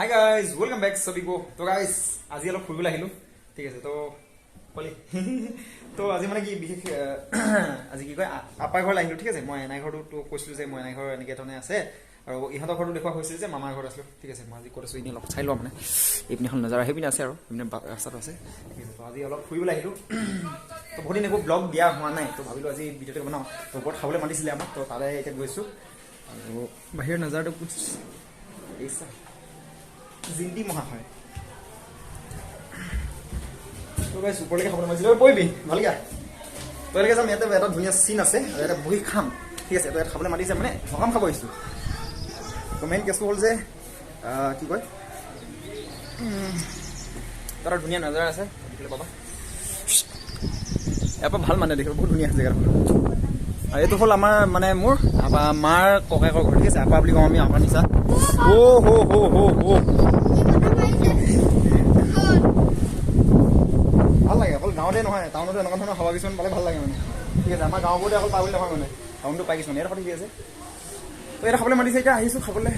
Hi guys, welcome back সবিকো। তো guys, আজি অলপ ফুৰিবলৈ আহিলোঁ, ঠিক আছে। তো পোৱালি, তো আজি মানে কি বিশেষ, আজি কি কয়, আপাৰ ঘৰলৈ আহিলোঁ, ঠিক আছে। মই এনাই ঘৰটো কৈছিলোঁ যে মই এনাই ঘৰ এনেকৈ ধৰণে আছে আৰু ইহঁতৰ ঘৰটো দেখুওৱা হৈছিল যে মামাৰ ঘৰত আছিলোঁ, ঠিক আছে। মই আজি ক'ত আছোঁ এনেই অলপ চাই লোৱা, মানে এইপিনে এখন নজাৰা সেইপিনে আছে আৰু এইপিনে ৰাস্তাটো আছে, ঠিক আছে। তো আজি অলপ ফুৰিবলৈ আহিলোঁ। তো বহুত দিন একো ব্লগ দিয়া হোৱা নাই, তো ভাবিলোঁ আজি ভিডিঅ'টো বনাওঁ। তো ওপৰত খাবলৈ মাতিছিলে আমাক, তো তালৈ এতিয়া গৈছোঁ আৰু বাহিৰৰ নজাৰাটো कुछ ऐसा জিন্দি মহাশয়। তো গাইছ, ওপৰলৈকে খাবলৈ মাতিছিলে। ঐ পৰিবি, ভালকে আহ। তো এনেকৈ যাম, ইয়াতে এটা ধুনীয়া চিন আছে আৰু ইয়াতে বহি খাম, ঠিক আছে। তো ইয়াত খাবলৈ মাতিছে, মানে সকাম খাব আহিছোঁ। তো মেইন কেছটো হ'ল যে কি কয়, তাত এটা ধুনীয়া নজাৰা আছে, দেখিলে পাবা ইয়াৰ পৰা ভাল, মানে দেখিব বহুত ধুনীয়া জেগাটো। আৰু এইটো হ'ল আমাৰ মানে মোৰ আপা মাৰ ককায়েকৰ ঘৰ, ঠিক আছে। আপা বুলি কওঁ আমি, আপা নিচা। অ' হ' হ' হ' হ', ভাল লাগে। অকল গাঁৱতে নহয়, টাউনতো এনেকুৱা ধৰণৰ হাৱা কিছুমান পালে ভাল লাগে মানে, ঠিক আছে। আমাৰ গাঁৱবোৰতে অকল পাবলৈ নহয়, মানে টাউনটো পাই কিছুমান ইয়াত, ঠিক আছে। তো ইয়াত খাবলৈ মাতিছে, এতিয়া আহিছোঁ খাবলৈ।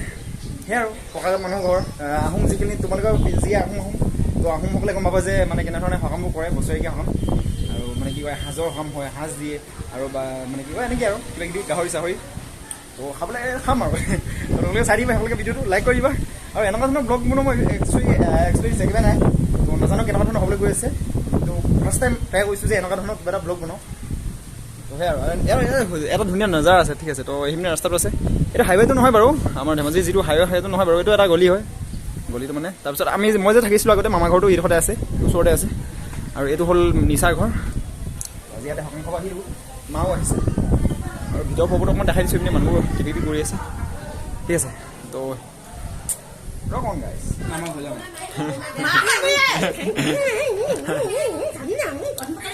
সেয়াই আৰু ককা মানুহৰ ঘৰ, আহোম যিখিনি তোমালোকৰ যি আহোম আহোম, তো আহোমসকলে গম পাব যে মানে কেনেধৰণে সকামবোৰ কৰে, বছৰেকীয়া সকাম আৰু মানে কি কয়, সাজৰ সকাম হয়, সাজ দিয়ে আৰু বা মানে কি কয়, এনেকৈ আৰু কিবা কিবি গাহৰি চাহৰি। তো খাবলৈ খাম আৰু তোমালোকে চাই দিবা সকলোকে, ভিডিঅ'টো লাইক কৰি দিবা। আৰু এনেকুৱা ধৰণৰ ব্লগ বনোৱা মই একচুৱেলি এক্সপিৰিয়েঞ্চ একেবাৰে নাই, তো নাজানো কেনেকুৱা ধৰণৰ হ'বলৈ গৈ আছে। তো ফাৰ্ষ্ট টাইম ট্ৰাই কৰিছোঁ যে এনেকুৱা ধৰণৰ কিবা এটা ব্লগ বনাওঁ। তো সেয়াই আৰু এটা ধুনীয়া নজাৰা আছে, ঠিক আছে। তো সেইপিনে ৰাস্তাটো আছে, এইটো হাইৱেটো নহয় বাৰু, আমাৰ ধেমাজি যিটো হাইৱে সেইটো নহয় বাৰু, এইটো এটা গলি হয়, গলিটো মানে। তাৰপিছত আমি মই যে থাকিছিলোঁ আগতে, মামা ঘৰটো এইডোখৰতে আছে, ওচৰতে আছে। আৰু এইটো হ'ল নিচাৰ ঘৰ। আজি ইয়াতে সকাম খাব আহিলোঁ, মাও আহিছে আৰু ভিতৰৰ পৰ্বত অকণমান দেখাই দিছোঁ। এইপিনে মানুহবোৰ কিবা কিবি কৰি আছে, ঠিক আছে। তো ৰক অন গাইজ।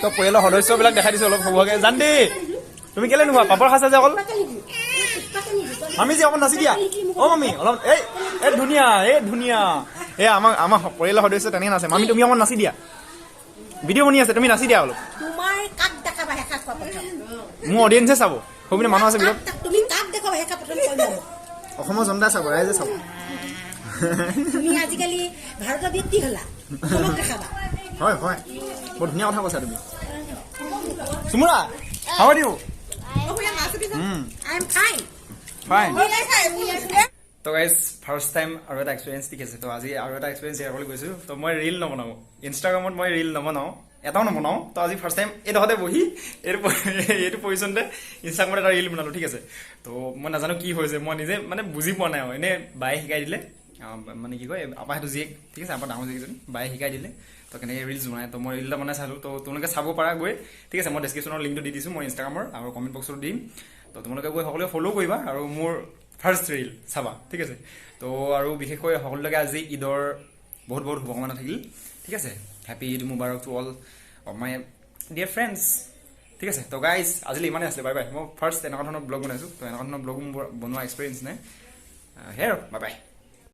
তো পৰিয়ালৰ সদস্যবিলাক দেখাই দিছোঁ অলপ সৌভাগ্য। জান দেই, তুমি কেলে নোখোৱা? পাপৰ খাইছা যে অকল। মামী যে অকণ নাচি দিয়া। অ মামী অলপ, এই এই ধুনীয়া, এই ধুনীয়া, এই আমাৰ আমাৰ পৰিয়ালৰ সদস্য তেনেকে নাচে। মামী তুমি অকণ নাচি দিয়া, ভিডিঅ' বনি আছে, তুমি নাচি দিয়া অলপ। মোৰ অডিয়েঞ্চে চাব, সেইপিনে মানুহ আছে ভিতৰত। অসমৰ জনতাই চাব, ৰাইজে চাব। আজিকালি ভাৰতৰ ব্যক্তি হলা। হয় হয়, বৰ ধুনীয়া কথা কৈছা তুমি। চুমুৰা, how are you? I am fine. Fine. তো গাইজ, ফাৰ্ষ্ট টাইম আৰু এটা এক্সপিৰিয়েঞ্চ, ঠিক আছে। তো আজি আৰু এটা এক্সপিৰিয়েঞ্চ শ্বেয়াৰ কৰিবলৈ গৈছোঁ। তো মই ৰিল নবনাওঁ, ইনষ্টাগ্ৰামত মই ৰিল নবনাওঁ, এটাও নবনাওঁ। তো আজি ফাৰ্ষ্ট টাইম এইডোখৰতে বহি এইটো এইটো পজিশ্যনতে ইনষ্টাগ্ৰামত এটা ৰিল বনালোঁ, ঠিক আছে। তো মই নাজানো কি হৈছে, মই নিজে মানে বুজি পোৱা নাই আৰু এনেই বায়ে শিকাই দিলে, মানে কি কয়, আপা সেইটো জীয়েক, ঠিক আছে, আপা ডাঙৰ জীয়েকজনী, বায়ে শিকাই দিলে তো কেনেকৈ ৰিলছ বনায়। তো মই ৰিল এটা বনাই চালোঁ, তো তোমালোকে চাব পাৰা গৈ, ঠিক আছে। মই ডেছক্ৰিপশ্যনৰ লিংকটো দি দিছোঁ মই ইনষ্টাগ্ৰামৰ আৰু কমেণ্ট বক্সতো দিম। তো তোমালোকে গৈ সকলোৱে ফ'ল' কৰিবা আৰু মোৰ ফাৰ্ষ্ট ৰিল চাবা, ঠিক আছে। তো আৰু বিশেষকৈ সকলোলৈকে আজি ঈদৰ বহুত বহুত শুভকামনা থাকিল, ঠিক আছে। Happy Eid Mubarak to all of my dear friends, ঠিক আছে। তো গাইজ, আজিলৈ ইমানেই আছিলে, বাই বাই। মই ফাৰ্ষ্ট এনেকুৱা ধৰণৰ ব্লগ বনাইছোঁ, তো এনেকুৱা ধৰণৰ ব্লগ মোৰ বনোৱা এক্সপিৰিয়েঞ্চ নাই। সেয়াই আৰু বাই বাই।